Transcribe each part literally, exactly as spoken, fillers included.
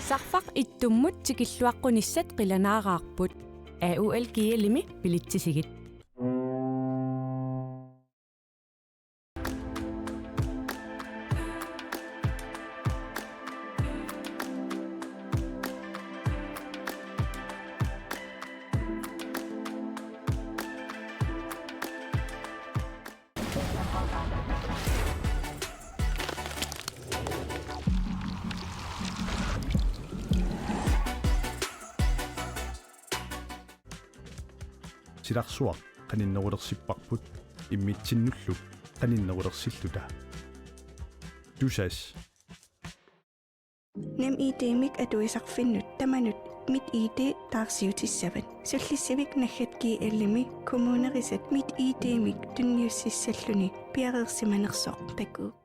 Sarfaq ittummut tikilluaqqunissat qilanaaraarput. A U L G L-imi bilitsisigit. Silarsuaq qaninnerulersipparput immitsinnullu qaninnerulersilluta. Tusass. NemID-mik atuisarfinnut tamanut MitID taarsiutissavat. Sullissivik naggat G L-imi kommunerisat MitID-mik tunniussissalluni piareersimanersoq takuuk.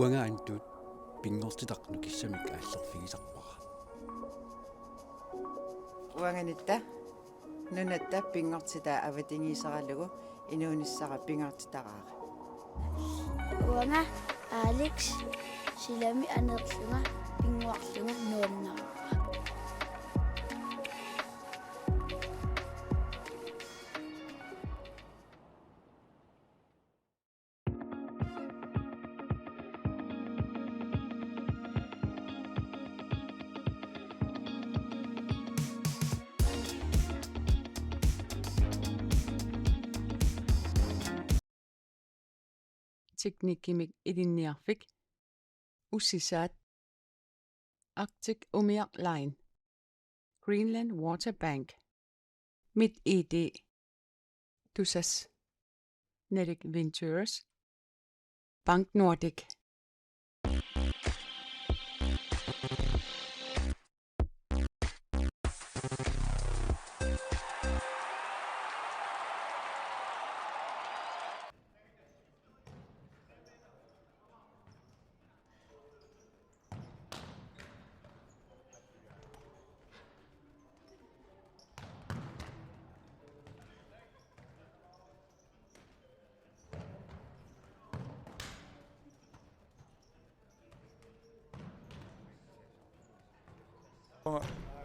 Uanga Antut pinngortitaq nukissamik aallerfigisarpara. Uanga Nitta nunatta pinngortitaa avatangiiseralugu inuunissara pingaartitaraara. Uanga Alex silami aneerlunga pinnguarlunga nuannaraara. Teknikkimik Ilinniarfik, Ussisaat, Arctic Umiaq Line, Greenland Water Bank, MitID, Tusass, Nordic Ventures, Bank Nordic.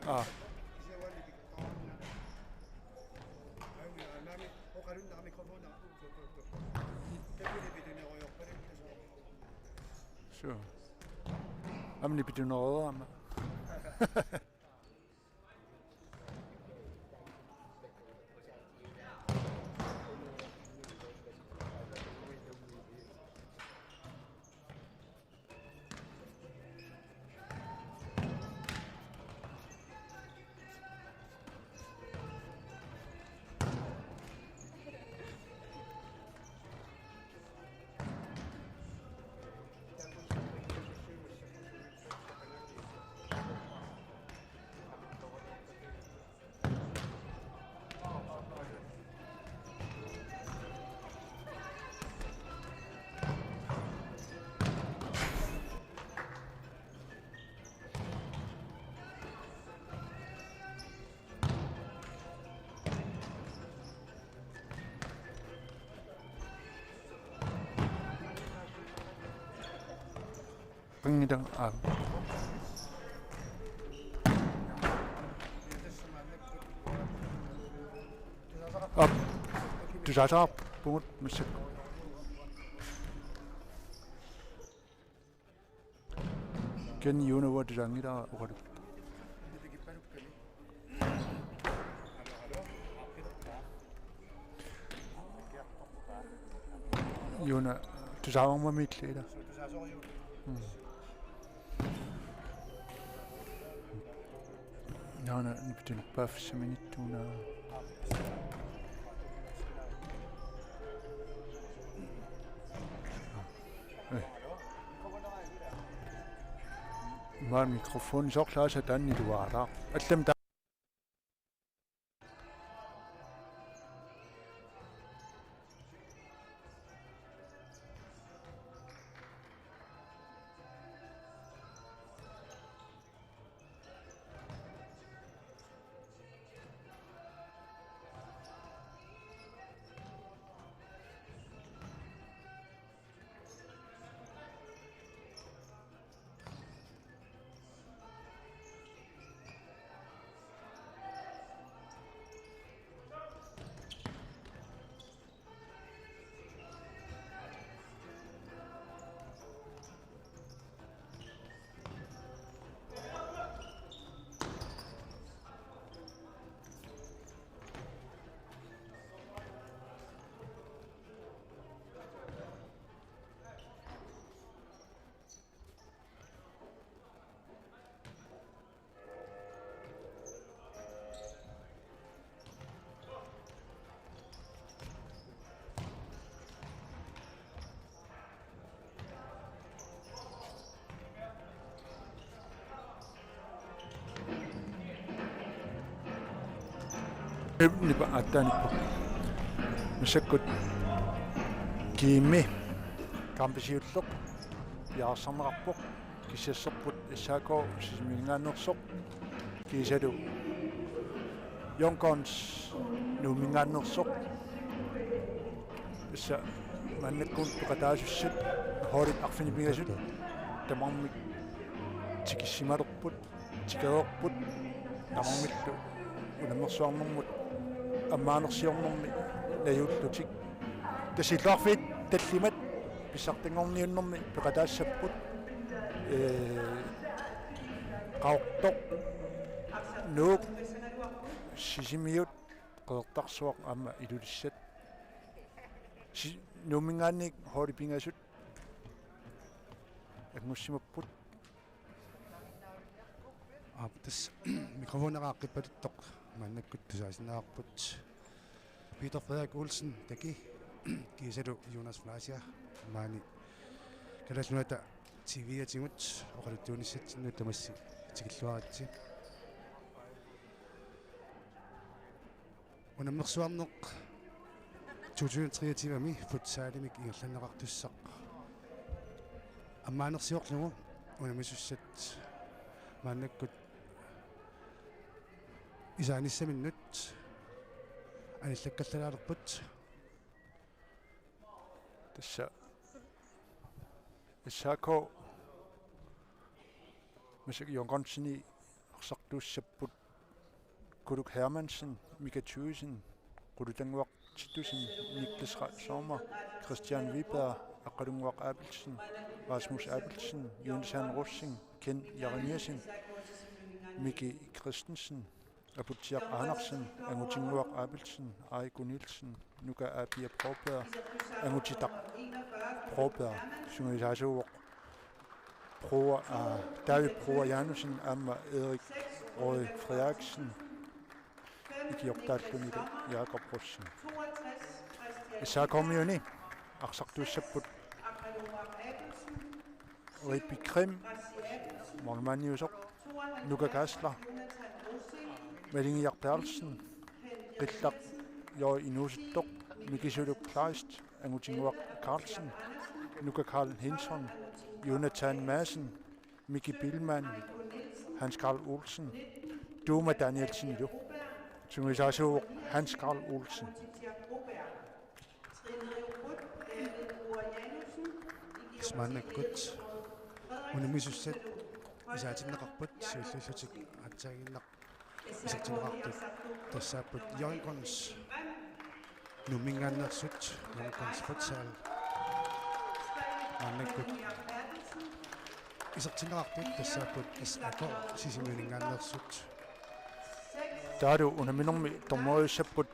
Ah. Sure. Aamma nipitunerulerama. Qanngilaq, aa. Aap. Tusaasarpugut massakkut. Ken Juno var tusaanngilara oqalupput. Juno tusaavarmamiilli ila. Mm. Naana nipitunerpaaffissaminittuuna. Eh. Maan mikrofon soorlu aasaq taanna iluaraaq. Allamik ta- Nipa aatsaat nippoq. Massakkut Kiimi kampisiulleq piareersarneqarpoq, kisiasserput S A K Sisimiuninngaanneersoq kiisalu Young Guns Nuumminngaanneersoq. Tassa maannakkut peqataasussat holdit arfineq-pingasut tamarmik tikissimalerput, tikereerput, tamarmillu unammersuarnermut ammaanersiornermi najuullutik. Tassa illoqarfiit tallimat pissartanngorniunnermi peqataassapput, ee, Qaqortoq, Nuuk, Sisimiut, Qeqertarsuaq aamma Ilulissat. Si-, Nuumminngaanniit holdit pingasut anngussimapput. Aap, tassa mikrofonera aaqqippaluttoq maannakkut tusaasinnaarput. Peter Frederik Olsen, Taki, kiisalu Jonas Fleischer, maani Kalaallit Nunaata T V-atigut oqaluttuunissatsinnut tamassi tikilluaritsi. Unammersuarneq to tusind treogtyve-mi futsalimik ingerlanneqartussaq ammaanersiorlugu unammisussat maannakkut isaanissaminnut anillakkallalaalerput. Tassa S A K massakkut Young Gunsini arsartuussapput Kuluk Hermansen, Mika Thuesen, Qulutannguaq Titussen, Niklas Ra-, Sommer, Christian Wiberg, Aqqalunnguaq Abelsen, Rasmus Abelsen, Jonathan Rosing, Ken Jeremiassen, Miki Christensen, Aputsiaq Andersen, Angutinnguaq Abelsen, Aiko Nielsen, Nuka Apia Broberg, Angutitaq Broberg, sungiusaasuuvoq Broa, aa, David Broa Janussen aamma Erik Røde Frederiksen, ikiortaallunilu Jakob Rossen. S A K-miuni arsartuussapput Riipi Krim, målmandiusoq, Nuka Kaasla, Malingiaq Berthelsen, Qillaq J. Inuusuttoq, Mikisuluk Kleist, Angutinnguaq Carlsen, Nuka Karl Henson, Jonathan Madsen, Miki Biilmann, Hans Karl Olsen, Tuuma Danielsenilu. Sungiusaasuuvoq Hans Karl Olsen. Maannakkut unammisussat isaatinneqarput siulliullutik aatsaaginnaq isertinneqartut tassaapput Young Guns Nuumminngaanneersut, Young Guns Futsal. Maannakkut isertinneqartut tassaapput S A K Sisimiuninngaanneersut. Taavalu unamminermi dommeriussapput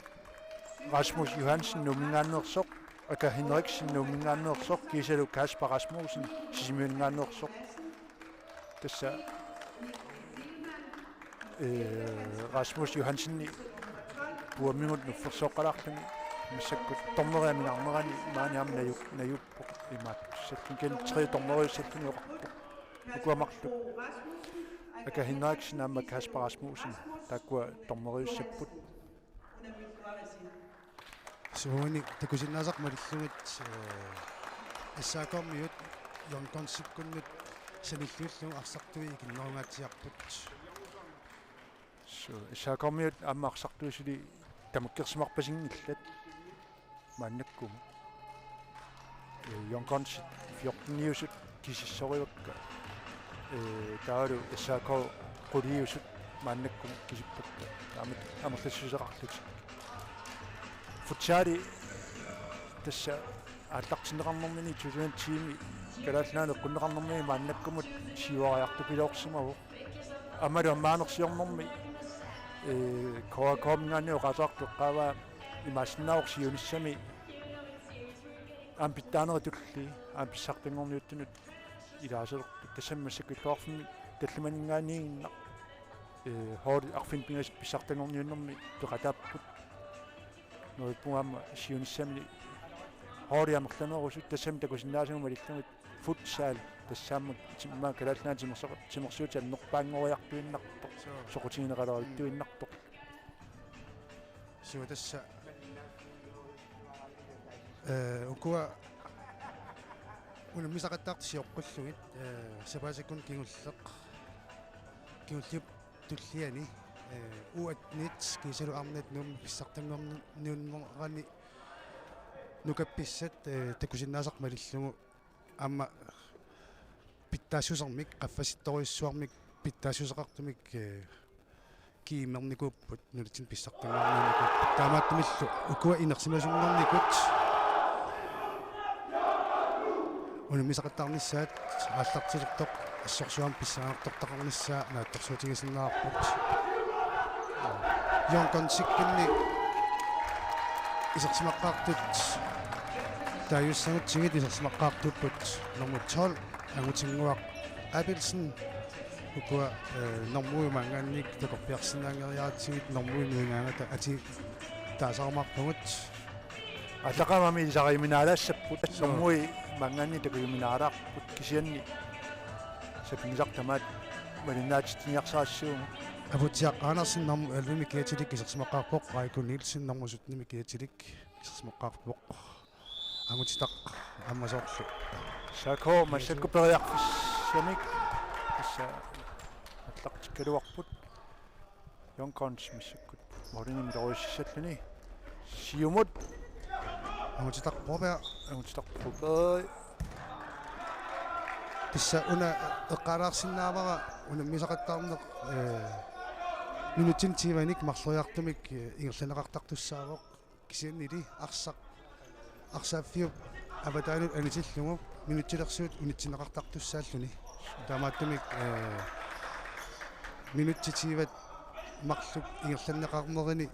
Rasmus Johansen Nuumminngaanneersoq, Aka Henriksen Nuumminngaanneersoq, kiisalu Kasper Rasmussen Sisimiuninngaanneersoq. Tassa, ee, Rasmus Johansen puammigut nuffersooqqalaarluni massakkut dommeriaminarnerani maani aamma naju-, najuuppoq imaattussalluni, kisianni tre dommeriussalluni oqarpoq. Ukua marluk Aka Henriksen aamma Kasper Rasmussen taakkua dommeriussapput. Soorunami takusinnaasaq malillugit, eh, S A K-miut Young Gunsikkunnut sanilliullugu arsartui ikinnerungaatsiarput. Suu, S A K-miut aamma arsartui suli tamakkersimarpasinngillat maannakkut. Eh, Young Gunsit fjorteniusut kisissorivakka. Eh, taavalu S A K quliusut maannakkut kisippakka. Taamatut amerlassuseqarlutik. Futsali tassa aallartinneqarnermini to tusind ti-mi Kalaallit Nunaanni eqqunneqarnermini maannakkumut siuariartupiloorsimavoq. Aammalu ammaanersiornermi, eh, K A K-minngaanniit oqaaseqartoq eqqaavaa imaassinnaavoq siunissami aamma pitsaanerit tullii, aamma pissartanngorniuttunut ilaasoreertut, tassami massakkut illoqarfimmi tallimaninngaanniiginnaq, eh, holdit arfineq-pingasut pissartanngorniunnermi peqataapput. Neriuppunga aamma siunissami holdit amerlaneerusut, tassami takusinnaasagut malillugit futsal tassaammut timma Kalaallit Nunaanni timersoq-, timersuutit annerpaanngoriartuinnartoq, suu, soqutigineqalerujuittuinnartoq. Suu, tassa, eh, ukua unammisaqattaartut sioqqullugit, eh, sapaatip-akunnut kingulleq, kingulliup tulliani, eh, U attenit kiisalu arnat Nuummi pissartanngorniunnerani nukappissat, eh, takusinnaasarput malillugu aamma pitsaassusermik, qaffasittorujussuarmik pitsaassuseqartumik, eh, kiimmernikuupput, nunatsinni pissartanngorniunnikut. Taamaattumillu ukua inersimasunngornikut unammisaqattaarnissaat aallartilertoq assorsuarmik pissanganartortaqarnissaa naatsorsuutigisinnaavarput. Young Gunsikkunni isersimaqqaartut taajussanngutsigit isersimaqqaartuupput nummer tolv, Angutinnguaq Abelsen. Ukua, eh, normuit maanngaanniit takorpiarsinnaanngeriaratsigit normuit nuigaangata atit taasarumaarpagut. Aallaqqaammut ilisariuminaalaassapput. Suu. Normuit maanngaanniit takujuminaalaarput kisianni sapinngisaq tamaat malinnaatitsiniarsarissaagut. Aputsiaq Andersen normu ellevemik kiatilik isersimaqqaarpoq, Aiko Nielsen normu syttenimik kiatilik isersimaqqaarpoq. Angutitaq aamma soorlu. S A K massakkut periarfissamik tassa aallartikkaluarput. Young Guns massakkut målini milorujussuussalluni. Siumut. Angutitaq Broberg. Angutitaq Broberg. Tassa una eqqaalaarsinnaavara unammisaqattaarneq, eh, minutsini tyvenik marloriartumik, eh, ingerlanneqartartussaavoq. Kisiannili arsaq, arsaaffiup avataanut anitillugu minutsilersuut unitsinneqartartussaalluni. Taamaattumik, eh, minutsit tyvet marluk ingerlanneqarnerini,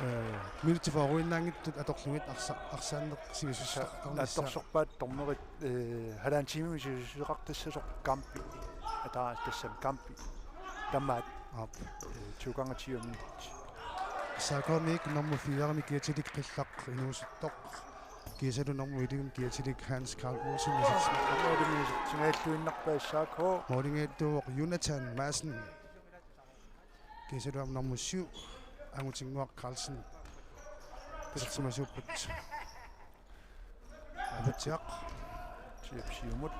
eh, minutsit fyrreuinnaanngitsut atorlugit arsa-, arsaanneq sivisussuseqartarnissaa. Naatsorsorpaat dommerit, eh, halvanden timimi sivisussuseqartassasoq kampi. Ataa tassami kampi. Tamaat. Aap. Eh, to gange ti minut. S A K-miit nummer fire-mik kiatilik qillaq inuusuttoq. Kiisalu nummer elleve-mik kiatilik Hans Karl Olsen. Målimiisertinngilluinnarpaa S A K. Målimiittuuvoq Jonathan Madsen. Kiisalu aamma nummer syv, Angutinnguaq Carlsen. Isersimasuupput. Aputsiaq. Siap siumut.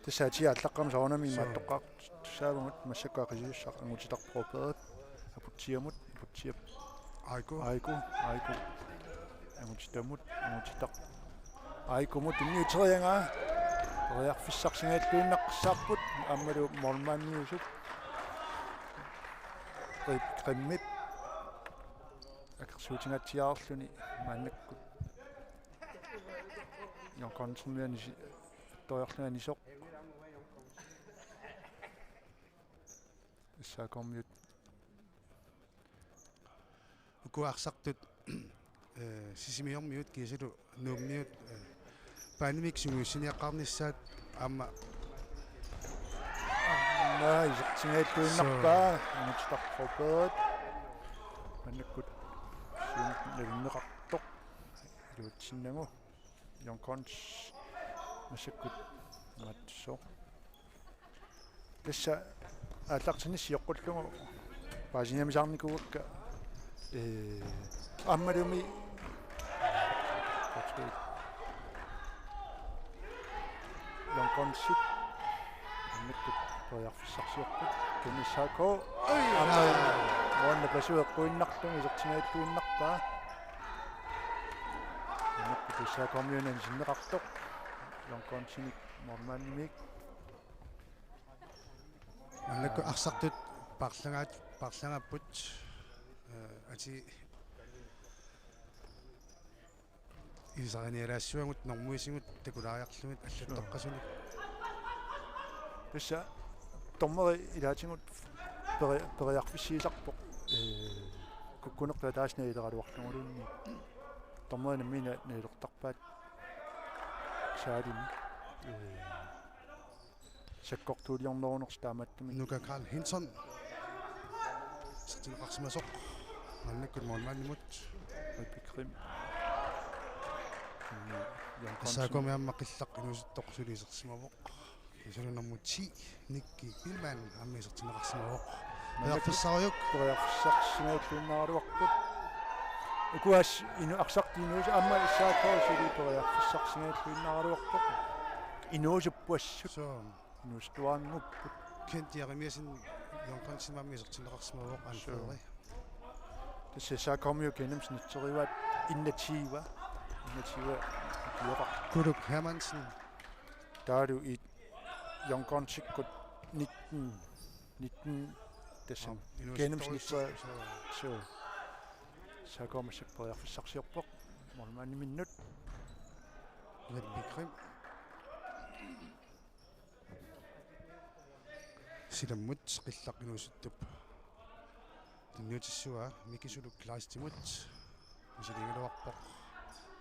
Tassa atia aallaqqaammut soorunami. Suu. Imaattoqqaartussaavagut, massakkut aqisussaq Angutitaq Broberg. Aputsiamut, Aputsiap. Aiko. Aiko, Aiko. Angutitamut, Angutitaq. Aikomut tunniuteriaraa. Periarfissarsinngilluinnartussaapput aammalu målmandiusup. Qi-, qimmip. Akersuutingaatsiarluni maannakkut. Young Guns-imiut anisi-, attoriarluni anisoq. S A K-miut. Ukua arsartut, eh, Sisimiormiut kiisalu Nuummiut, eh, banemik sungiussiniaqqaarnissaat aamma. Aamma isertinngilluinnarpaa. Suu. Angutitaq Broberg. Maannakkut siumut nalunneqartoq. Iluatsinnagu. Young Guns massakkut imaattussooq. Tassa aallartinnissaa sioqqullugu paasiniarnisarnikuuakka, eh, aammalumi Young Gunsit annikkut periarfissarsiorput. Kisianni S A K. Oj, aamma, aa, målmandip pasueqquinnarlugu isertinngilluinnarpaa. Annikkut S A K-miunani sinneqartoq. Young Gunsinik målmandimik. Maannakkut arsartut paarlagaat-, paarlagaapput, eh, atii ilisarinialaassuagut normuisigut takulaariarlugit allattoqqasunik. Tassa dommeri ilaatigut peri-, periarfissiisarpoq, eh, kukkunertut ataaseq nalileraluarluguluunniit. Dommeri nammineq nalilertarpaat saalimi. Eh, Sakkortuuliornerunersoq taamaattumik. Nuka Karl Hinson. Isertinneqarsimasoq. Maannakkut målmandimut. Rippi Krim. Jan Hansen. S A K-mi aamma qillaq inuusuttoq suli isersimavoq. Suli nummer ti, Nikki Biilmann, aamma isertinneqarsimavoq. Periarfissarujuk. Periarfissarsimagalluinnaraluarput. Uku assut inu-, arsartut inuusut aamma S A K suli periarfissarsimagalluinnaraluarput. Inuusuppoq assut. Suu. Inuusuttuaanngupput. Kent Jeremiassen Jørgensen aamma isertinneqarsimavoq. Suu. Andfører. Tassa S A K-miut gennemsnitterivaat enogtyve. Enogtyve kioqar. Kuluk Hermansen. Taavalu i Jørgensikkut nitten, nitten tassa. Aap, gennemsnitterivaat. Suu. Suu. S A K massakkut periarfissarsiorpoq. Målmandiminnut. Rebekka Krim. Silammut qillaq inuusuttup tunniutissavaa Miki Suluk Kleistimut. Misiliigaluarpoq.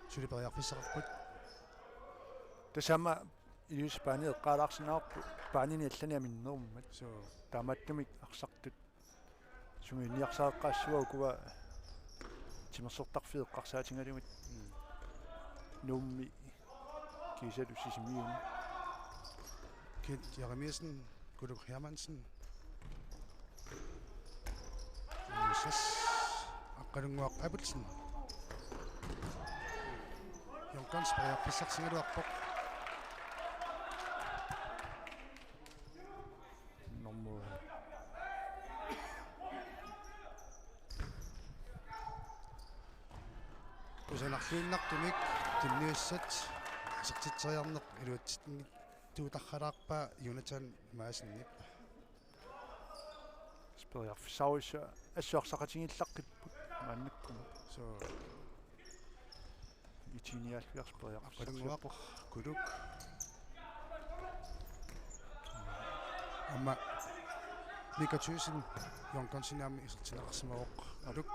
Suli periarfissaqarput. Tassami Ilulissat baani eqqaalaarsinnaavoq, baanini allani aminnerummat. Suu. Taamaattumik arsartut sungiunniarsareqqaassavakka ukua timersortarfiit eqqarsaatigalugit. Mm. Nuummi kiisalu Sisimiuni. Kent Jeremiassen, Kuluk Hermansen. Moses Aqqalunnguaq Abelsen. Jørgensen periarfissarsigaluarpoq. Nummer. Kusanarluinnartumik tunniussat isertitseriarneq iluatsitsinngitsuutaralaarpaa Jonathan Madsenip. Periarfissarujussuaq assut arsaqatigiillaqqippoq maannakkut. Suu. Itiniaalliars periarfissarsiorpoq. Aqqalunnguaq Kuluk. Aamma Mika Thyssen Jørgensen aamma isertinneqarsimavoq. Kuluk.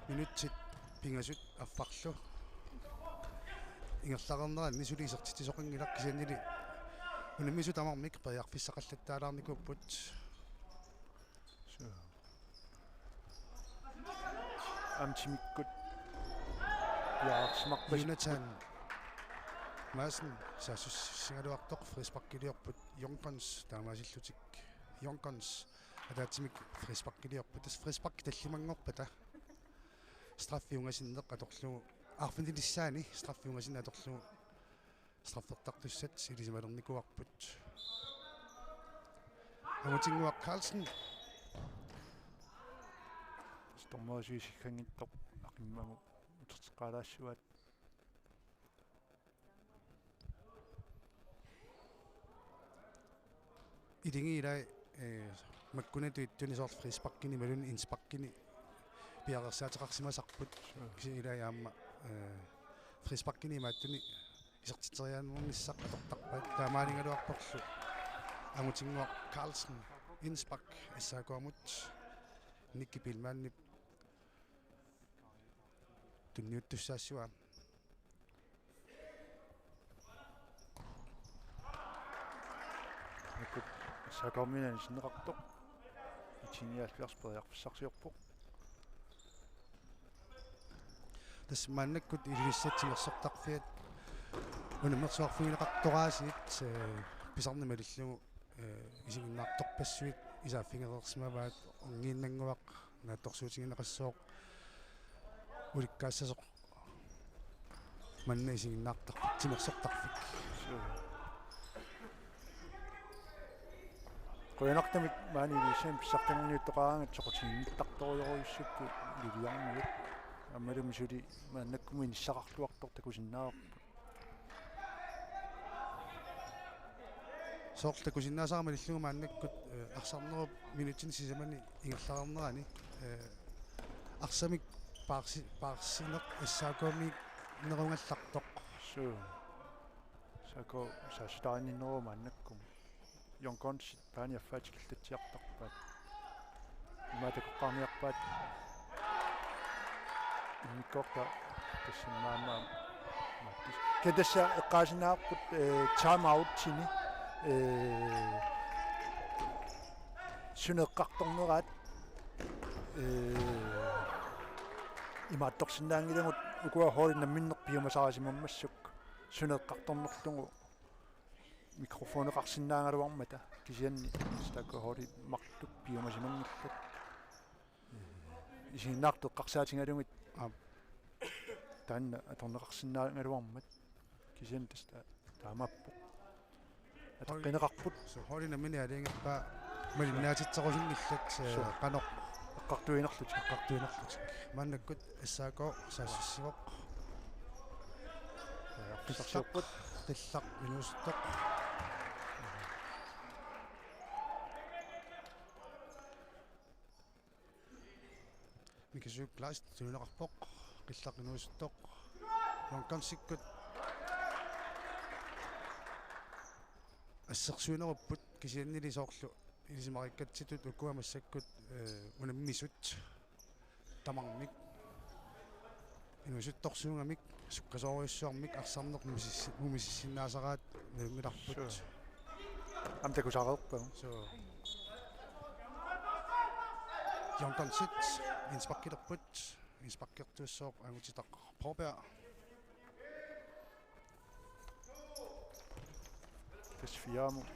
Minutsit pingasut affarlu ingerlareernerani suli isertitsisoqanngilaq, kisiannili unammisut tamarmik periarfissaqallattaalaarnikuupput. Suu. Aamma timikkut piareersimarpasippoq. Jonathan Madsen saassussigaluartoq, frisparkiliorput Jørgensen taamaasillutik. Jørgensen ataatsimik frisparkiliorput. Tassa frisparki tallimanngorpata straffiungasinneq atorlugu, arfinilissaani straffiungasinneq atorlugu straffertartussat ilisimalernikuuarput. Angutinnguaq Carlsen. Stormø suisikkanngitsoq aqimmagu uterteqqaalaassavaat. Iligi ilai, eh, makkunatut ittunik soorlu frisparkini imaluunniit indsparkini piareersaateqarsimasarput. Suu. Kisianni ilai aamma, eh, frisparkini imaattunik isertitseriaannissaq atortarpaat, taamaaligaluarporlu. Angutinnguaq Carlsen, indspark S A K-mut, Nicky Biilmannip tunniuttussaassavaa. Maannakkut S A K-miunit anisinneqartoq. Itiniaalliars periarfissarsiorpoq. Tassa maannakkut Ilulissat timersortarfiat unammersuarfigineqartoraasiit, eh, pisarneq malillugu, eh, isiginnaartorpassuit isaaffigereersimavaat, orngiinnannguaq naatsorsuutigineqassooq ulikkaassasoq manna isiginnaartarfik, timersortarfik. Suu. Qujanartumik maani Ilulissani pissartanngorniuttoqaraangat soqutiginnittartorujorujussuupput Ilulissarmiut. Aammalumi suli maannakkumut inissaqarluartoq takusinnaavarput. Soorlu takusinnaasara malillugu maannakkut, eh, arsarnerup minutsini sisamani ingerlareernerani, eh, arsamik paarsi-, paarsineq S A K-miit nerugallartoq. Suu. S A K saassuteqarniarneruvoq maannakkut. Jørgensen baani affaa tikillatsiartarpaat. Imaattoqqaarniarpaat. Immikkoortoq tassami aamma. Kisianni tassa eqqaasinnaavarput, eh, time out-ini, eh, suna eqqartorneraat, eh, imaattorsinnaanngilagut ukua holdit namminneq piumasarisimammassuk suna eqqartornerlugu mikrofoneqarsinnaagaluarmata kisianni S A K holdit marluk piumasimanngillat. Isiginnaartut eqqarsaatigalugit aap taanna atorneqarsinnaagaluarmat kisianni tassa taamaappoq. Ataqqinneqarput. Suu, holdit namminneq aalajangerpaat malinnaatitserusunngillat, eh, suu, qanoq eqqartuinerlutik. Eqqartuinerlutik. Maannakkut S A K saassussivoq. Ja, qillaq, qillaq inuusuttoq. Mikisuuk Kleist tunineqarpoq, qillaq inuusuttoq. Young Gunsikkut assersuinerupput kisiannili soorlu ilisimariikkatsitut ukua massakkut, eh, unammisut tamarmik inuusuttorsuugamik sukkasoorujussuarmik arsarneq mumisissi-, mumisissinnaasaraat nalunngilarput. Suu. Aamma takusaareerpagut. Suu. Young Gunsit innsparkilerput, innsparkertussooq Angutitaq Broberg. Tassa fiaamut.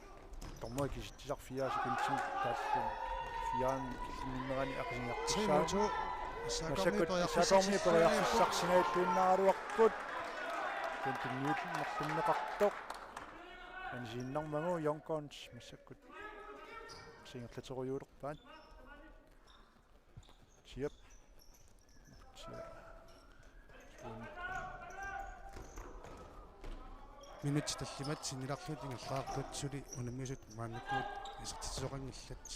Dommeri kisitsisaq fire sekundit taalluni. Fiaamut killinnerani aqisiniartussaavoq. Tre mod to. Massakkut S A K-ormiut periarfissarsiorniarput. Periarfissarsiorniarput. Kentimiut marlunneqartoq. Anisiinnarmagu Young Guns massakkut. Singerlaterujuulerpaat. Siap. Siap. Minutsit tallimat sinnilaarlugit ingerlaartut suli unammisut maannakkut isertitsisoqanngillat.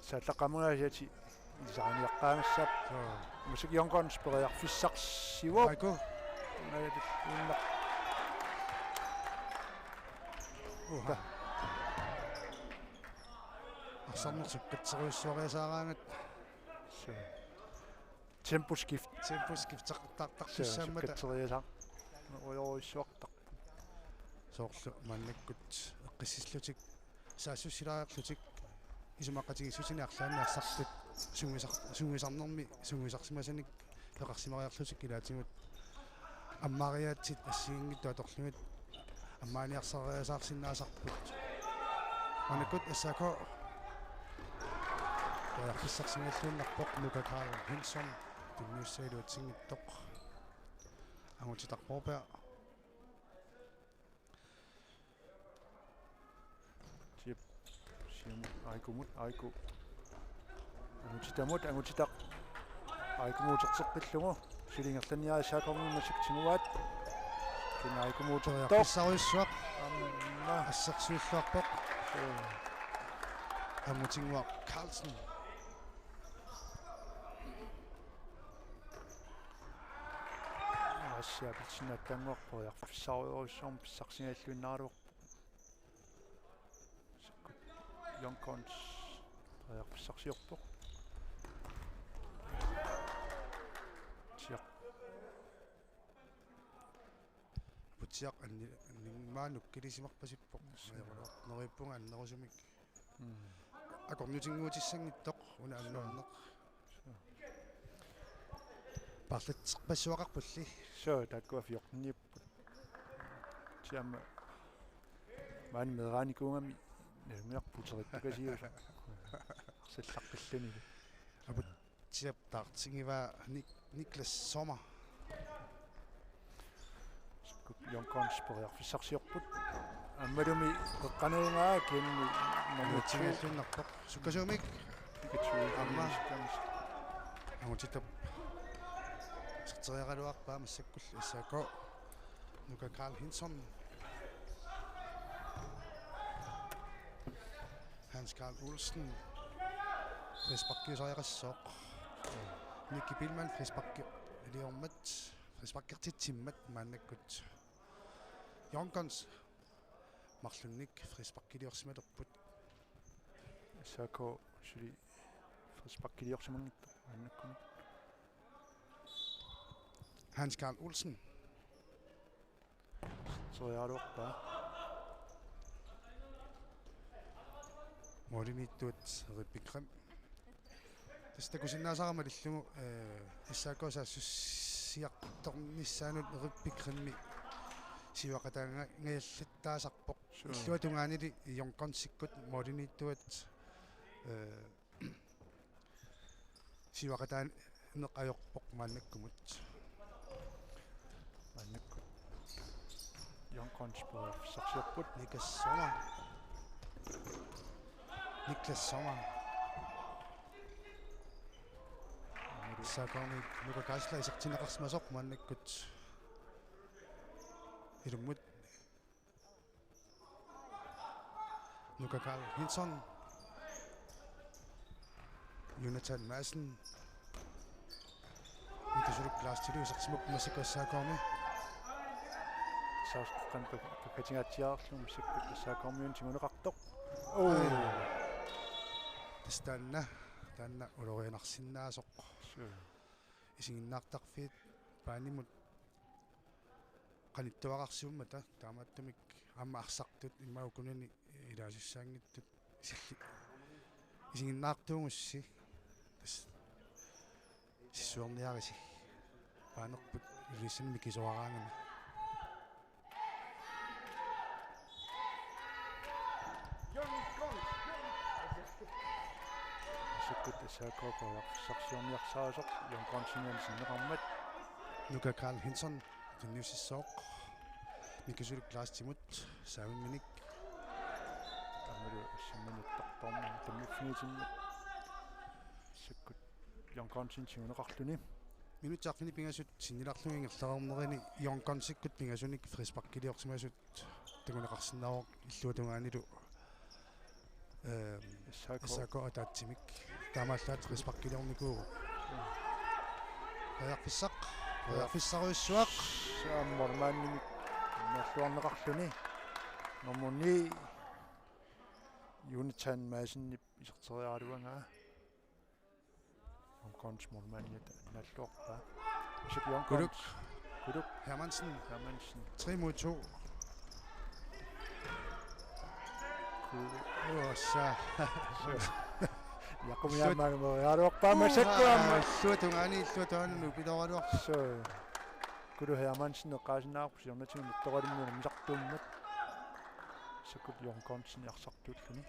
Saallaqqammersiati ilisariniaqqaagassap. Suu. Massakkut Young Guns periarfissarsivoq. Aiku. Najatut uunna. Uha. Arsarneq sukkatserujussuariasaaraangat. Suu. Temposkift. Temposkifteqartartartussaammata. Suu, sukkatseriasaar-, ujorujussuartarpoq. Soorlu maannakkut eqqissillutik, saassussilaarlutik, isumaqatigiissutinik arlaannik arsartut sungiusar-, sungiusarnermi sungiusarsimasanik peqarsimariarlutik ilaatigut ammaariaatsit assigiinngitsut atorlugit ammaaniarsariasaarsinnaasarput. Maannakkut S A K periarfissarsiorluinnarpoq, Nuka Karl Henson tunniussaq iluatsinngitsoq. Angutitaq Broberg. Siap. Siamut, Aikumut, Aiku. Angutitamut, Angutitaq. Aikumut uterteqqillugu. Suli ingerlanniarpaa S A K-ormiut massakkut tiguaat. Kisianni Aikumut utertoq. Periarfissarujussuaq. Aamma. Assersuilluarpoq. Suu. Angutinnguaq Carlsen. Aasiit pilsinnaattanngorpoq, periarfissarujussuarmik pissarsigalluinnaraluarpoq. Young Guns periarfissarsiorpoq. Siaq. Putsiaq anni-, annimaanuk kilisimarpasippoq. Suu. Ajorluartoq neriuppunga annerusumik. Mm. Akornutinnguutissanngitsoq una annerneq. Suu. Paarlatserpassuaqarpulli. Suu, taakkua fjorteniupput. Siamma maani meeraanikuugami nalunngilarput uterittukasiusoq. Sallaqqillunilu. Aput Siap taartigivaa Nik-, Niklas Sommer. Young Guns periarfissarsiorput. Aammalumi qeqqaneringaa kisianni Manutsigalluinnarpoq. Sukkasuumik. Pikachu. Aamma. Angutitap. Iserteriaraluarpaa massakkullu S A K. Nuka Karl Henson. Hans Karl Olsen. Frisparkiusariaqassooq. Nicky Biilmann frisparki iliormat. Frisparkertitsimmat maannakkut. Young Guns. Marlunnik frisparkiliorsimalerput. S A K suli frisparkiliorsimanngitsoq maannakkut. Hans Karl Olsen. Sorialuarpaa. Målimiittuat Erik Bikram. Tassa takusinnaasara malillugu, eh, S A K saassussiartornissaanut Rippik Krimmi siuaqataangajallattaasarpoq. Sure. Illuatungaanili Young Gunsikkut målimiittuat, eh, siuaqataaneq ajorpoq maannakkumut. Maannakkut Young Guns periarfissarsiorput. Niklas Sommer. Niklas Sommer. S A K-mi Nuka Geisler isertinneqarsimasoq maannakkut. Ilummut Nuka Karl Henson. Jonathan Madsen. Mika Suluk Lars Tilly isertitsimasoq massakkut S A K-mi. Sauskan tu-, tukatingaatsiarlugu massakkut S A K-miunit tiguneqartoq. Oo. Tassa taanna, taanna ulorianarsinnaasoq. Sure. Isiginnaartarfiit paanimut qanittuararsiummata taamaattumik aamma arsartut immaqa ukunani ilaasussaanngitsut isilli-, isiginnaartuugussi tassa sissuerniarisi paanerput Ilulissani mikisuaraangami. Massakkut S A K periarfissarsiorniarsarisoq Young Gunsinik sinneqarmat. Nuka Karl Henson tunniussissooq. Mika Suluk Lars Tilly-mut saamimminik. Taamalu assammanittartormi tammiffigitinni. Massakkut Young Gunsinik tiguneqarluni. Minutsit arfineq-pingasut sinnilaarlugit ingerlareernerini Young Gunsikkut pingasunik frisparkiliorsimasut takuneqarsinnaavoq illuatungaanilu, ehm, S A K. S A K ataatsimik. Taamaallaat frisparkiliornikuuvoq. Periarfissaq. Periarfissarujussuaq. Saammer maannimik naalluarneqarluni. Nummer ni Jonathan Madsenip iserteriaraluaraa. Young Guns målmandiata naalluarpaa. Massakkut Young Guns. Kuluk. Kuluk. Hermansen. Hermansen. Tre mod to. Kuluk. Uassa. Jakob Hermansen meriaraluarpaa massakkut aamma. Illuatungaani, illuatungaani nupiloraluarpaa. Kuluk Hermansen eqqaasinnaarpoq siornatigut nittoqalimmi unammisartuummat. Massakkut Young Gunsinik arsartuulluni.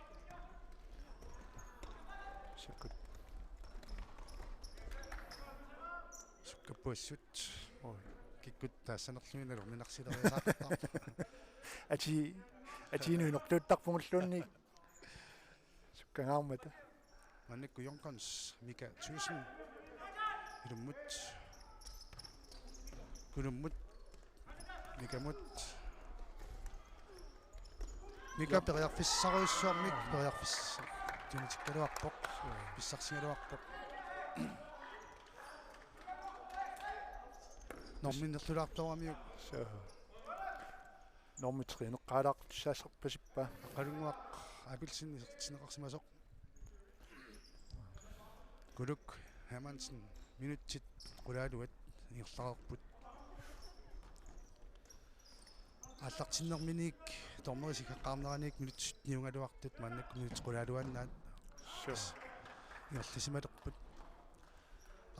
Massakkut. Sukkappoq assut. Oi. Kikkut taassanerlugit nalorninarsileriasaartarput. Ati, ati nuinortuuttarpugulluunniit. Sukkangaarmata. Maannakkut Young Guns, Mika Thyssen. Ilummut. Kulummut. Mikamut. Mika periarfissarujussuarmik periarfis-, tunitikkaluarpoq. Pissarsigaluarpoq. Norminnerlulaartooramiuk. Suu. Normi tre-neqqaalaartussaassarpasippa. Qalunnguaq Abelsen isertinneqarsimasoq. Kuluk Hermansen, minutsit qulaaluat ingerlareerput. Aallartinnerminiit dommeri sikkaqqaarneraniit minutsit niungaluartut maannakkut minutsit qulaaluaannaat. Suu. Ingerlasimalerput.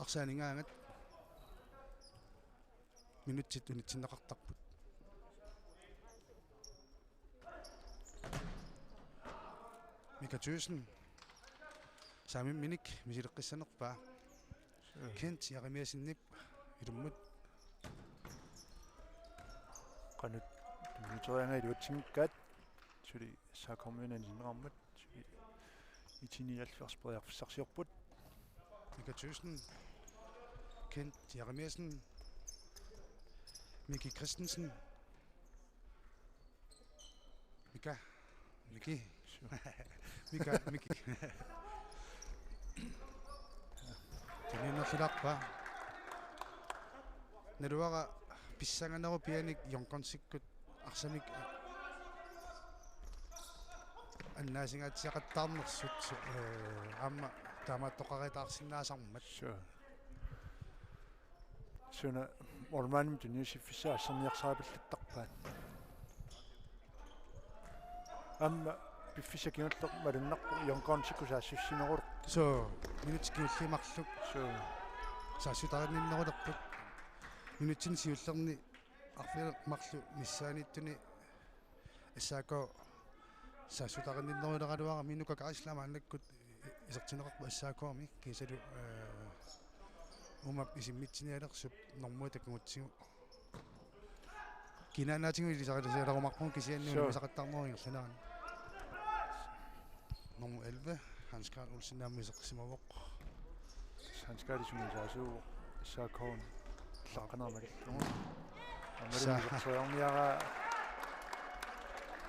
Arsaq aningaangat. Minutsit unitsinneqartarput. Mika Thyssen. Saamimminik misileqqissanerpaa. Suu. Kent Jeremiassenip ilummut. Qanoq tunniuteriaraa iluatsinngikkaat. Suli S A K-miunit sinneqarmat. Suli I T nioghalvfjerds periarfissarsiorput. Mika Thyssen. Kent Jeremiassen. Miki Christensen. Mika. Miki. Suu. Mika, Miki. Tuniunnerlulaarpaa. Naluara pissanganerup pianik Young Gunsikkut arsamik annaasingaatsiaqattaarnersut, eh, aamma taamaattoqaritaarsinnaasarmat. Suu. Suna målmandimik tunniussiffissaa asserniarsaripallattarpaat. Aamma piffissaq kingulleq malunnarpoq, Young Gunsikkut saassussinerulerput. Suu, minutsit kingulliit marluk. Suu. Saassutaarinninnerulerput. Minutsini siullerni arfineq-marluk missaanniittuni S A K saassutaarinninneruleraluarami. Nuka Geisler maannakkut isertinneqarpoq S A K-mi kiisalu, eh, uumap isimmitsinialersup normuata kingutsigu. Kinaanaatigut ilisarisaalerumaarpugut kisianni. Suu. Unammisaqattaarnerup ingerlanerani. Nummer elleve, Hans Karl Olsen, aamma isersimavoq. Hans Karl sungiusaasuuvoq S A K-mi allaqqaneq malillugu. Aamma. Sa- iserteriarniaraa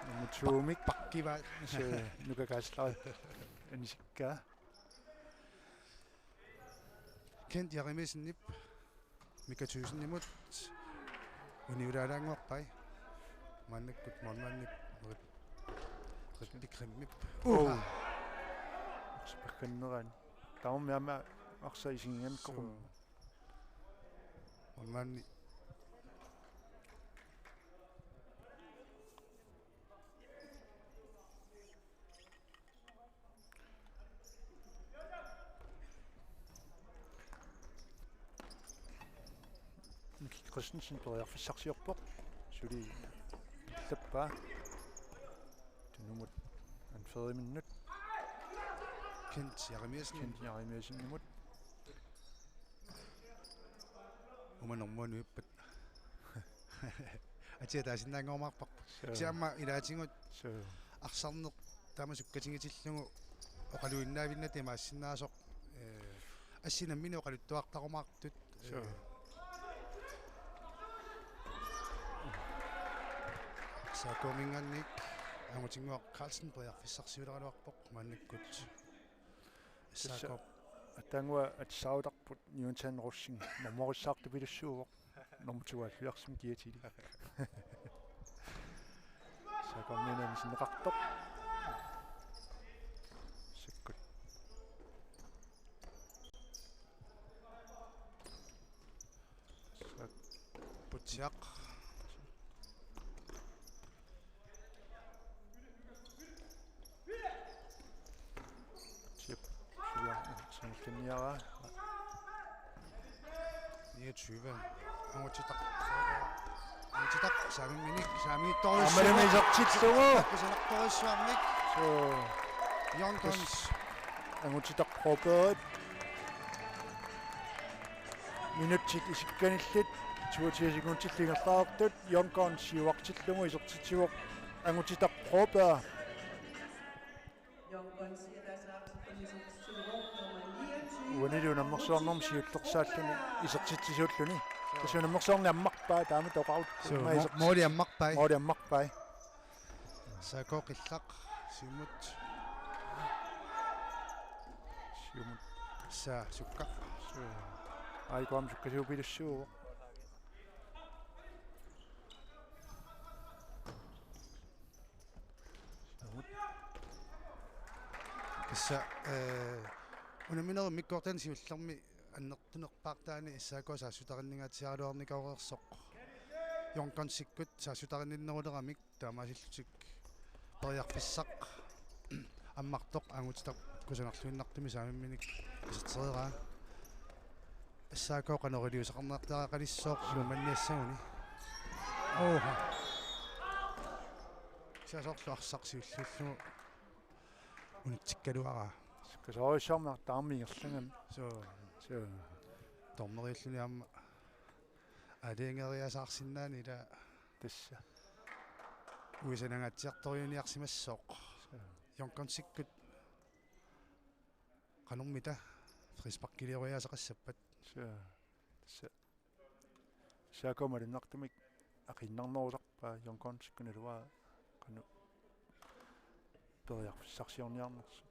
nummer to-mik. Pakkiva. Suu, Nuka Geisler anisikkaa. Kent Jeremiassenip Mika Thygsenimut uniulaalaannguarpai. Maannakkut målmandip Rip-, Rippi Grimmip. Oh. Uha. Arsaq paggannerani. Tamarmi aamma arsaq isigigannikkoqum. Suu. Målmandi. Mik Christensen periarfissarsiorpoq. Suli allappaa. Tunumut anføriminnut. Kent Jeremiassen. Kent Jeremiassenimut. Uuma normuanut ippat. Atia taasinnaanngorumaarparput. Suu. Kisianni aamma ilaatigut. Suu. Arsarneq taama sukkatigitillugu oqaluinnaavinnata imaassinnaasoq, eh, assi nammineq oqaluttuartarumaartut. Suu. Eh, S A K-minngaanniit Angutinnguaq Carlsen periarfissarsiuleraluarpoq maannakkut. Tassa S A K. Aatsaannguaq atussaarutarput Jonathan Rosing normorissaartupilussuuvoq. Nummer tooghalvfjerds kiatili. S A K-miunani sinneqartoq. Sakkut. Sak- Putsiaq. Tjep. Sua, sanillanniaraa. Niogtyve. Angutitaq. Angutitaq, saamimminik, saamiittorujussuarmik. Aammalumi isertillugu. Kusanartorujussuarmik. Suu. Young Guns. Angutitaq Broberg. Minutsit isikkanillit, toogtyve sekundillu ingerlareersut, Young Guns siuartillugu isertitsivoq Angutitaq Broberg. Uanilu unammersuarnermi siullersaalluni isertitsisuulluni. Tassa unammersuarneq ammarpaa, taama toqarut. Suu, ima mo-, isertit-, mooli ammarpai. Mooli ammarpai. S A K qillaq, siumut. Siumut. Sa sukka. Suu. Ai, kuam sukkasuupilussuuvoq. Siumut. Tassa, eh, unamminerup immikkoortani siullermi annertunerpaartaani S A K saassutaarinninngatsiaraluarnikuureersoq. Young Gunsikkut saassutaarinninneruleramik taamaasillutik periarfissaq ammartoq Angutitaq kusanarluinnartumik saamimminik isertereeraa. S A K qanoq iliuuseqarniartariaqalissooq ilumanniassaguni. Oha. Kisianni soorlu arsaq siulliullugu unitsikkaluaraa. Kasoorujussuarmik taama ingerlagami. Suu. Suu. Dommeriulluni aamma aalajangeriasaarsinnaani ila. Tassa. Uisanangaatsiartorujussuarsimassooq. Suu. Young Gunsikkut qanormita frisparkilioriaaseqassappat. Suu. Tassa. S A K malunnartumik aqiinnarnerusarpaa, Young Gunsikkut naluara qanoq periarfissarsiorniarnersut.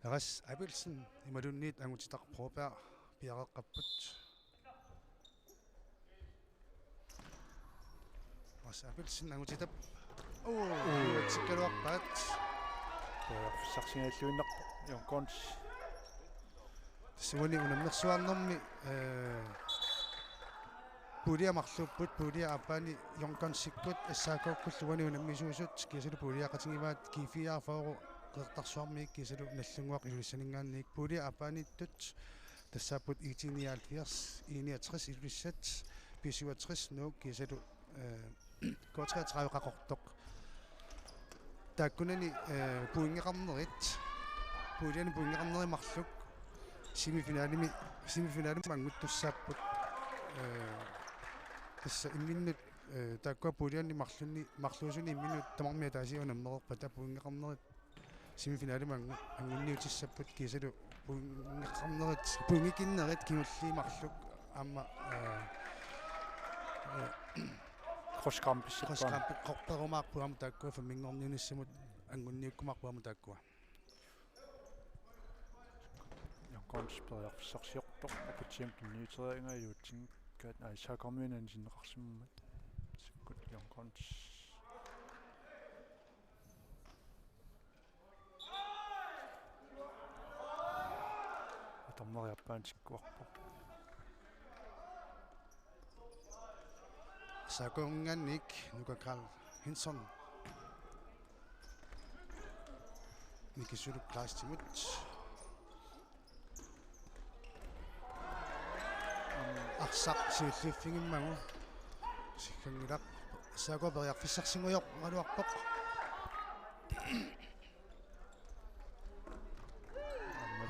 Eras Abelsen imaluunniit Angutitaq Broberg piareeqqapput. Eras Abelsen Angutitap. Oo, uu, tikkaluarpaat. Periarfissarsigalluinnarpoq Young Guns. Tassa uani unammersuarnermi, eh, Puulia marluupput, puulia aappaani Young Gunsikkut S A K-kkullu uani unammisuusut, kiisalu puuliaqatigivaat G fireogfyrre Qeqertarsuarmiit kiisalu Nagdlunguaq Ilulissaninngaanniit. Puulia aappaaniittut tassaapput I T nioghalvfjerds, I niogtres Ilulissat, B syvogtres Nuuk kiisalu, eh, K treogtredive Qaqortoq. Taakkunani, eh, pointeqarnerit, puuliani pointeqarnerit marluk semifinalimi, semifinalimi annguttussaapput. Eh, tassa imminnut, eh, taakkua puuliani marlunni, marluusuni imminnut tamarmik ataasiakkaat unammereerpata pointeqarnerit semifinalimi angu-, anguniutissapput kiisalu pointeqarnerit, pointeqarnerit kingulliit marluk aamma, eh, eh, cross kampissippaat. Cross kampi-, qorperumaarput aamma taakkua femminngorniunnissamut anguniukkumaarput aamma taakkua. Young Guns periarfissarsiortoq, Aputsiamut tunniuteriaraa, Iluatsinngikkaat, ai, S A K-miunani sinneqarsimammat. Sikkut Young Guns. Atorneriappaantikkuarpoq. S A K-minngaanniit Nuka Karl Hansen. Miki Suluk Kleistimut. Arsaq siulliuffigimmagu. Sikkanngilaq. S A K periarfissarsinngujoraluarpoq.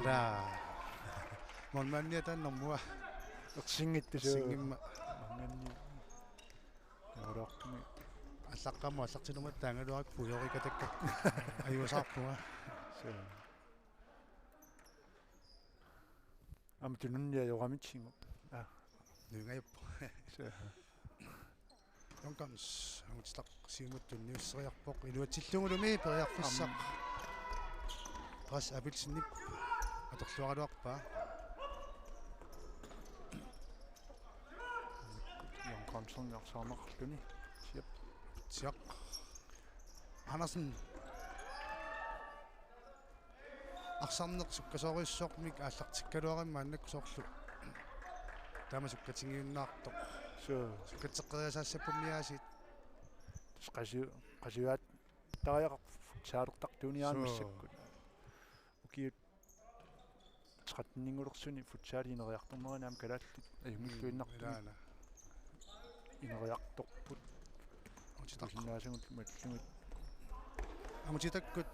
Ila. Målmandia taanna normua. Ersinngittussuu. Ersinngimmat. Målmandi. Nuulaartumi. Allaqqamut allartilermat taangaluarakku puiorikatakka. Ajuusaarpunga. Suu. Aamma tununniajoramik singu. Aa. Nuingajappoq. Suu. Young Guns, angutitaq siumut tunniusseriarpoq, iluatsillugulumi periarfissaq. Am. Ras Abelsenip atorluaraluarpaa. Young Guns-erneq arsaarneqarluni. Siap. Siaq. Andersen. Arsarneq sukkasoorujussuarmik aallartikkaluarami maannakkut soorlu. Taama sukkatigiunnaartoq. Suu. Sukkatseqqeriasaassapput aasiit. Tassa qasi-, qasiuaat tariaqarfut saalertartuuniaannassaagut. Suu. Ukiut tretten-inngulersuni futsali ineriartornerani aamma kalaallit ajunngilluinnartumik. Mm, ilaana. Ineriartorput. Angutitaq. Tusinnaasagut mallugit. Angutitakkut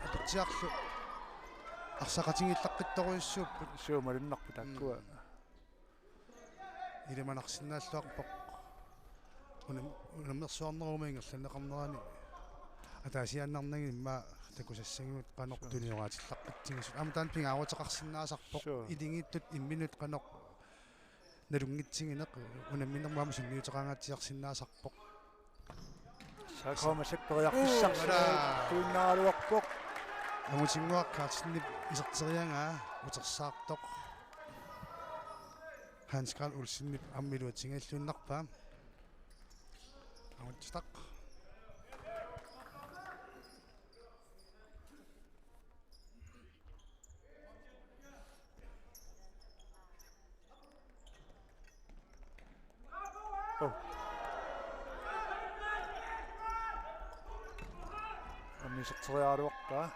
Aputsiarlu arsaqatigiillaqqittorujussuupput. Suu, malunnarpoq taakkua. Mm. Ilimanarsinnaalluarpoq. Unam-, unammersuarnerumut ingerlanneqarnerani ataasiaannarnagit immaqa takusassagigut qanoq. Suu. Tunioraatillaqqitsigisut. Aamma taanna pingaaruteqarsinnaasarpoq. Suu. Iligiittut imminnut qanoq nalunngitsigineq unamminermut aamma sunniuteqangaatsiarsinnaasarpoq. S A K massakkut periarfissarsiortuinnaraluarpoq. Uu, ala. Angutinnguaq Carlsenip iserteriaraa utersaartoq. Hans Karl Olsenip aamma iluatsinngilluinnarpaa. Angutitaq. Oh. Aamma iserteriaraluarpaa.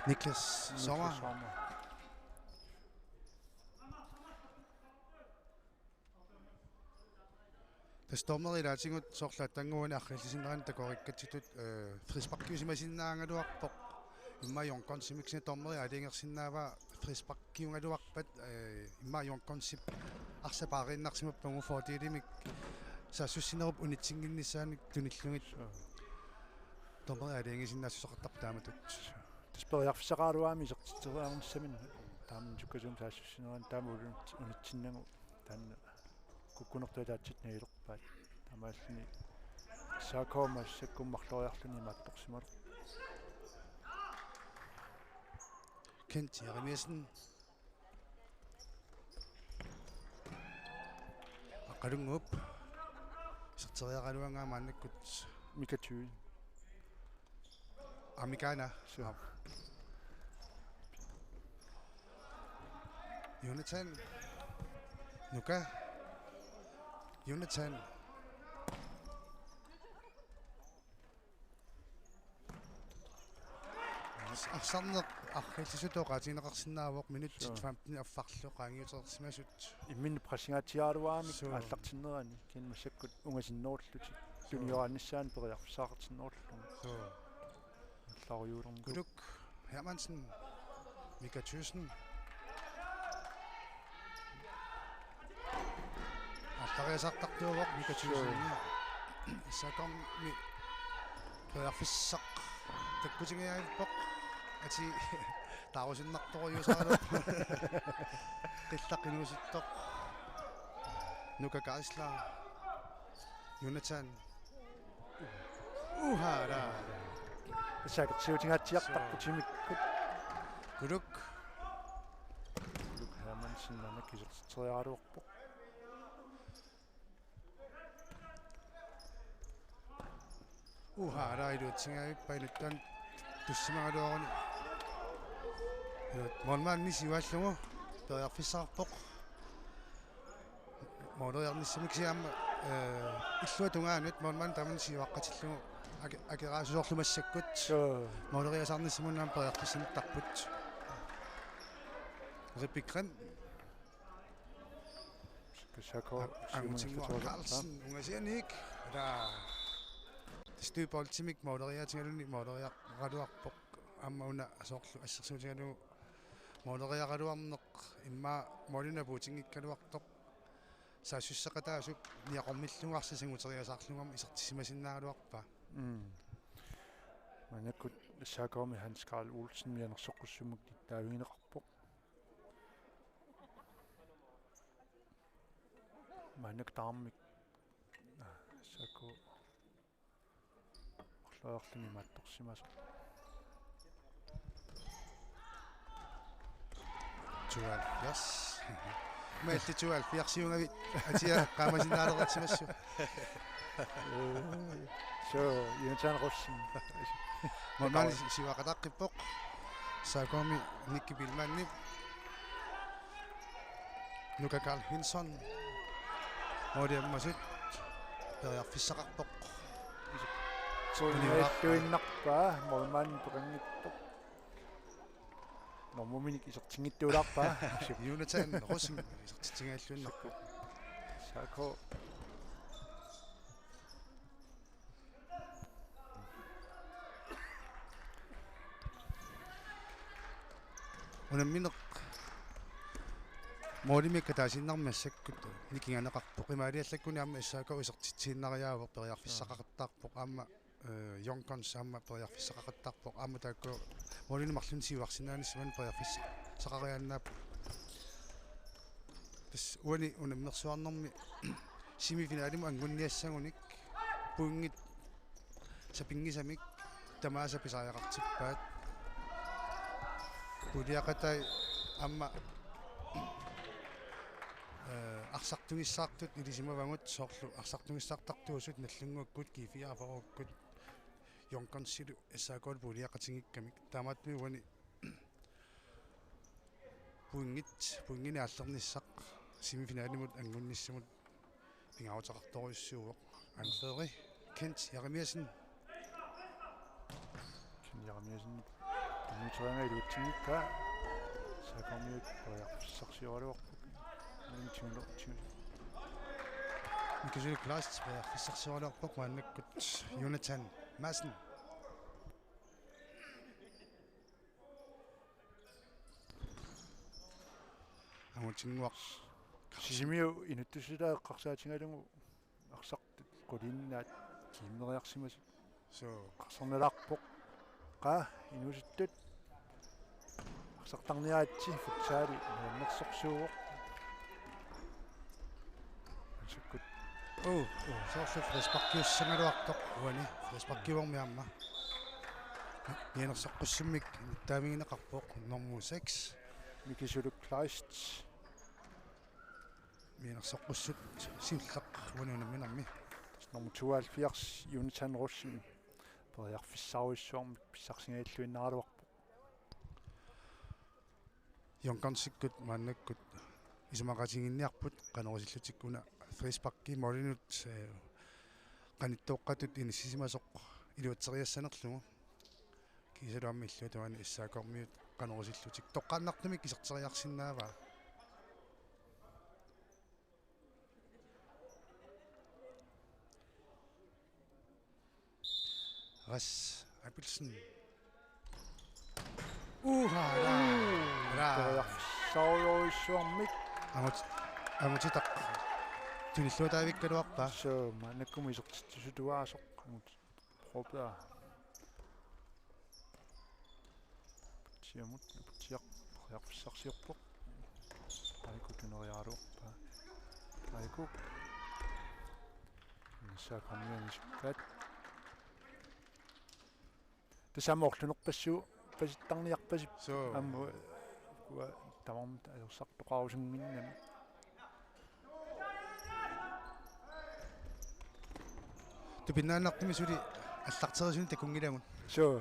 Niklas Sommer. Niklas Sommer. Tassa dommeri ilaatigut soorlu aatsaannguani arriillisinnerani takorikkatsitut, eh, frisparkiusimasinnaagaluarpoq. Immaqa Young Gunsimik kisianni dommeri aalajangersinnaavaa frisparkiugaluarpat, eh, immaqa Young Gunsip arsaq paariinnarsimappat fordelimik saassussinerup unitsinnginnissaanut tunillugit. Suu. Dommeri aalajangiisinnaassuseqartarpoq taamatut. Suu. Tassa periarfissaqaraluarami isertitseriarnissaminut. Taama sukkasuumik saassussinerani taama unit-, unitsinnagu taanna kukkunertut ataatsip niilerpaat. Taamaalluni S A K massakkut marloriarluni imaattorsimalerpoq. Kent Jeremiassen. Aqqalunnguup. Iserteriaraluaraa maannakkut. Mika Thyge. Amikaana. Suu. Jonathan. Nuka. Jonathan. Arsarneq arriillisutut oqaatigineqarsinnaavoq, minutsit Suu. femten affarlu qaangiutereersimasut. Imminut pressingaatsiaraluaramik Suu. aallartinnerani, kisianni massakkut ungasinnerullutik. Suu. Tunioraannissaanut periarfissaqartinnerullugu. Suu. Allarujuulermi. Kuluk Hermansen, Mika Thyssen. Allariasartartuuvoq Mika Thyssen. Suu. S A K-mi periarfissaq takkutigigaluarpoq. Atii taarusinnartorujuusaraluarpoq. Qillaq inuusuttoq. Nuka Geisler. Jonathan. Uha, da. Tassa akerliutigaatsiartarput timikkut. Kuluk. Kuluk Hermansen maanna isertitseriaraluarpoq. Uha, da, iluatsingaavippai nuttan tussimagaluaruni. Målmandi siuaallugu periarfissaqarpoq. Måleriarnissamut kisianni aamma, eh, illuatungaanut målmandi tamanna siuaqqatillugu ake-, akeraasusorlu massakkut. Suu. Måleriasaarnissamut aamma periarfissinittarput. Rebekk Grimm. Kasako. A-, Angutinguaq Carlsen, ungasianik. Ila. Tassa dødboldimik måleriaatigaluni måleriaraluarpoq. Aamma una soorlu assersuutigalugu måleriaraluarneq immaqa målinik apuutinngikkaluartoq. Saassusseqataasup niaqormillugu arsaq sanguteriasaarlugu aamma isertitsisimasinnaagaluarpaa. Mm. Maannakkut S A K-mi Hans Karl Olsen mianersoqqussummik nittaavigineqarpoq. Maannakkut tamarmik S A K marloriarluni imaattorsimasoq. Tooghalvfjerds. Maalli tooghalvfjerds-iugavit atia qaamasinnaalersimassuk. Suu, Jonathan Rosing. Målmandi si-, siuaqataaqqippoq. S A K-mi Nicky Biilmanni. Nuka Karl Heinsohn. Måli ammasut. Periarfissaqarpoq. Suu, iluarpaa. Målmandi peqanngitsoq. Normuminik isertinngitsuulaarpaa. Jonathan Rosing isertitsingajalluinnarpoq. S A K. Unammineq målimik kataasiinnarmat massakkut nikinganeqarpoq. Imaaliallakkuni aamma S A K isertitsiinnariaavoq, periarfissaqaqattaarpoq aamma, eh, Young Guns aamma periarfissaqaqattaarpoq. Aamma taakku målinik marlunnik siuarsinnaanissamut periarfissaqariaannaapput. Tassa uani unammersuarnermi semifinalimut angunniassagunik pointit sapinngisamik tamaasa pisariaqartippaat. Puuliaqatai aamma, eh, arsartugissaartut ilisimavagut, soorlu arsartugissaartartuusut Nagdlúnguakkut, G fireogfyrre-kkut, Young Gunsilu S A K-lu puuliaqatigiikkamik. Taamaattumik uani pointit, pointinik aallernissaq semifinalimut angunnissamut pingaaruteqartorujussuuvoq. Anføreri Kent Jeremiassen. Kent Jeremiassen. Tunniuteriaraa iluatsinngikkaa. S A K-miut periarfissarsioraluarput. Nalimitsigunner-, tsigu-. Mikkel Kleist periarfissarsioraluarpoq, maannakkut Jonathan Madsen. Angutinguaq. Sisimiut inuttussutaa eqqarsaatigalugu arsartut qulinginnaat kiimmeriarsimasut. Suu. Eqqarsarnalaarpoq. Qaa, inuusuttut. Arsartarniaritsi, futsali nuannersorsuuvoq. Ansakkut. Uu, uu, soorlu frisparkiussagaluartoq uani. Frisparkiuvormi aamma. Mianersoqqussummik nittaavigineqarpoq nummer seks. Mikkel Kleist. Mianersoqqussut siulleq uani unamminermi. Nummer tooghalvfjerds, Jonathan Rosing. Periarfissarujussuarmik pissarsigalluinnaraluarpoq. Young Gunsikkut maannakkut isumaqatigiinniarput qanoq isillutik una frisparki målinut, eh, qanittooqqatut inissisimasoq iluatseriassanerlugu. Kiisalu aamma illuatungaani S A K-rmiut qanorusillutik toqqaannartumik iserteriarsinnaavaa. Ras Abelsen. Uha, la, la. Periarfissarujussuarmik. Angut-, angutitaq. Tunilluataavikkaluarpaa. Suu, maannakkut isertitsisutut aasoq. Angut-, Robert. Siumut, Aputsiaq periarfissarsiorpoq. Aiku tuneriaraluarpaa. Aiku. Nissa kammiani sukkaat. Tassami orlunerpassuit pasittarniarpasippoq. Suu. Aamma uanga tamarmik ajorsartoqarusunnginnami. Tupinnaannartumik suli allarterisunik takunngilagut. Suu.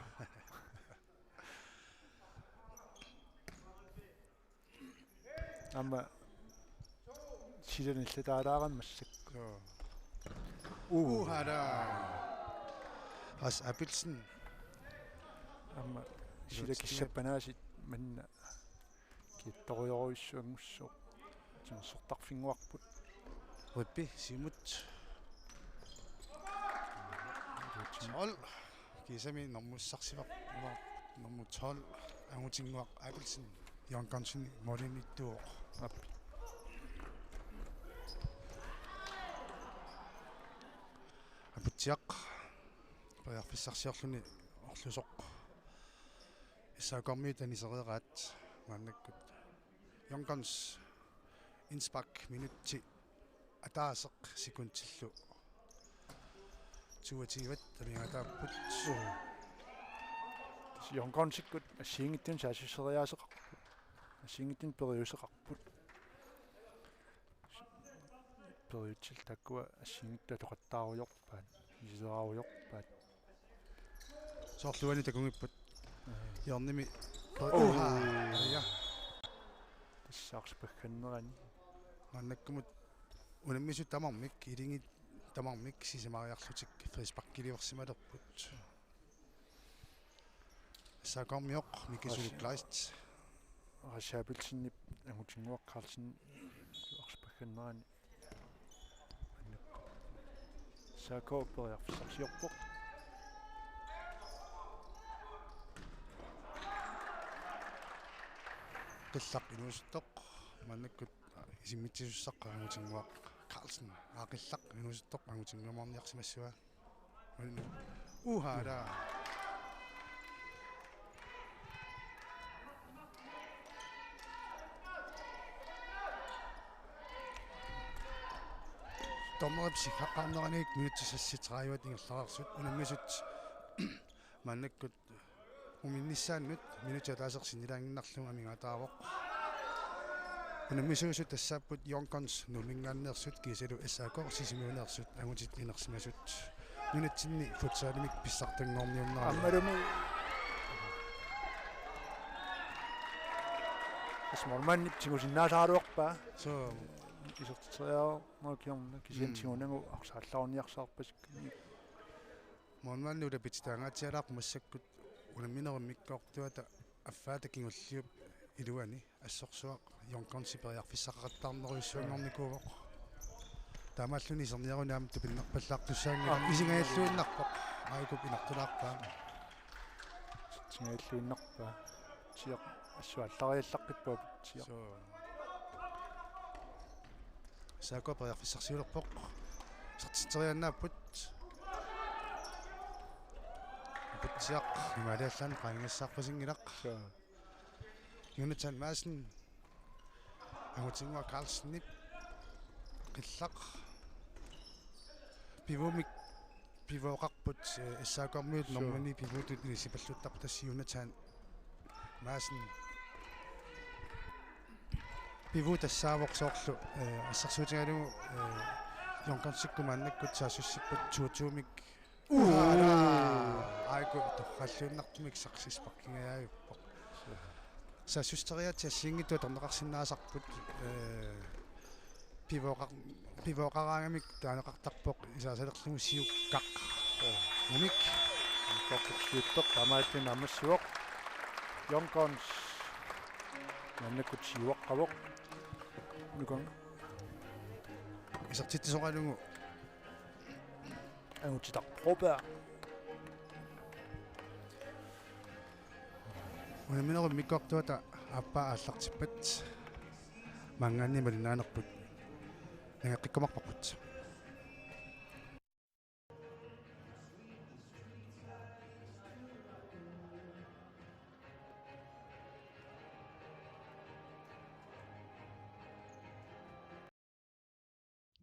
Aamma sila nillataalaarami massakkut. Suu. Uha, la. Ras Abelsen. Aamma sila kissappanaasit manna kiattorujorujussuanngussaaq. Timersortarfinnguarput. Rippi, siumut. Tolv. Kiisami normussarsivarput, nummer tolv, Angutinnguaq Abelsen, Jørgen Hansen, målinittuuvoq. Aap. Aputsiaq periarfissarsiorluni orlusoq. S A K-rmiut anisereeraat maannakkut. Jørgen Hansen, indspark, minutsi ataaseq sekundillu toogtyve amigaataapput. Jørgen Hansen-ikkut assigiinngitsunik saassusseriaaseqarput. Assigiinngitsunik periuseqarput. Periutsillu taakkua assigiinngitsut atoqattaarujoorpaat, iseraarujoorpaat. Soorlu uani takugipput. Aa. Hjørnemi. Oh. Uha. Ja. Tassa arsaq paggannerani. Maannakkumut unammisut tamarmik, ilingit tamarmik sisamariarlutik frisparkiliorsimalerput. S A K-rmioq Miki Ras-, Sulu Kleist. Ras Abelsenip Angutinnguaq Carlsen arsaq paggannerani. S A K periarfissarsiorpoq. Qillaq inuusuttoq maannakkut isimmitsisussaq Angutinnguaq Carlsen. Aa, qillaq inuusuttoq Angutinnguamaarniarsimassavaa. Uha, la. Dommerip sifaqqaarnerani minutsit seksogtredive ingerlareersut unammisut maannakkut uminnissaannut minutsit ataaseq sinnilaannginnarlugu amigaataavoq. Unammisuusut tassaapput Jørgen Hansen Nuumminngaanneersut kiisalu S A K Sisimiuneersut angutit inersimasut. Nunatsinni futsalimik pissartanngorniunnerani. Aammalumi. Tassa målmandip tigusinnaasaraluarpaa. Suu. Isertitseriarnerup kingorna kisianni, mm, tigunagu arsaq aallarniarsaarpasik. Målmandip ulapititaangaatsialaarpoq massakkut unamminerup immikkoortuata affaata kingulliup iluani assorsuaq Jørgen Hansen periarfissaqaqattaarnerujussuanngornikuuvoq. Taamaalluni iserniaruni aamma tupinnarpallaartussaanngilaq. Aamma. Isingajalluinnarpoq. Aikup inartulaarpaa. Isingajalluinnarpaa. Siaq assut aallariallaqqippoq Aputsiaq. Suu. S A K periarfissarsiulerpoq. Isertitseriaannaapput. Aputsiaq imaaliallaannaq qaangiussaarpasinngilaq. Suu. Jonathan Madsen. Angutinnguaq Carlsenip. Qillaq. Pivuumik pivooqarput, eh, S A K-rmiut. Suu. Nummer ni pivuutut inissipalluttarput tassa Jonathan Madsen. Pivuu tassaavoq soorlu, eh, assersuutigalugu, eh, Jørgen Hansen-ikkut maannakkut saassussipput to to-mik. Uha! Aiku torralluinnartumik sarsisparkingajaavippoq. Saassusseriaatsit assigiinngitsut atorneqarsinnaasarput, eh, Pivoqa-, pivoqaraangamik taaneqartarpoq isaasalerlugu siukkaq. Namik. Korpuk siuttoq taamaattunik naammassivoq. Young Guns. Maannakkut siuaqqavoq. Nukang. Isertitsisoralugu. Angutitaq Broberg. Unamminerup immikkoortuata aappaa aallartippat maanngaanniit malinnaanerput nangeqqikkumaarparput.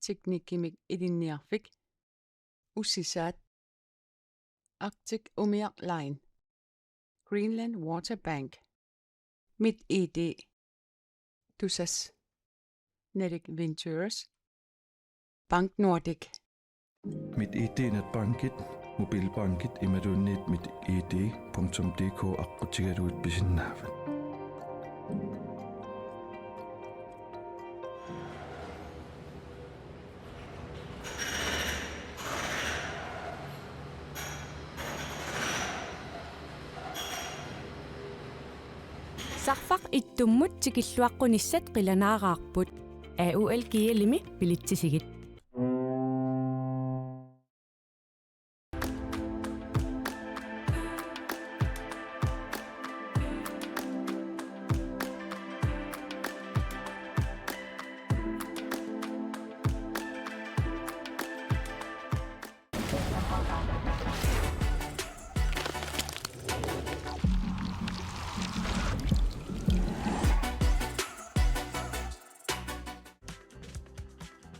Teknikkimik ilinniarfik, ussisaat, Arctic Umiaq Line, Greenland Water Bank, MitID, Tusass, Nordic Ventures, BankNordik. MitID netbankit, mobilbankit imaluunniit mitid punktum dk aqqutigalugit pisinnaavat. Sarfaq ittummut tikilluaqqunissat qilanaaraarput. A U L G L-imi bilitsisigit.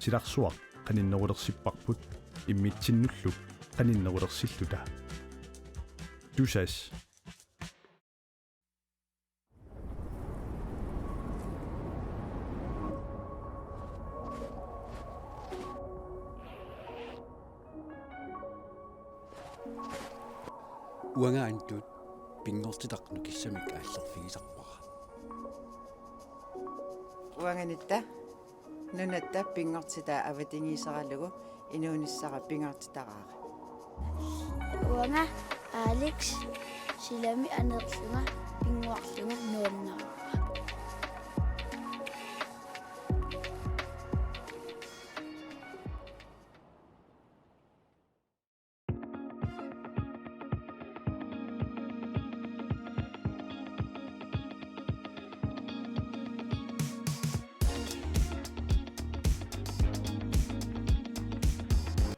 Silarsuaq qaninnerulersipparput immitsinnullu qaninnerulersilluta. Tusass. Uanga Antut pinngortitaq nukissamik aallerfigisarpara. Uanga Nitta nunatta pinngortitaa avatangiiseralugu inuunissara pingaartitaraara. Uanga Alex silami aneerlunga pinnguarlunga nuannaraara.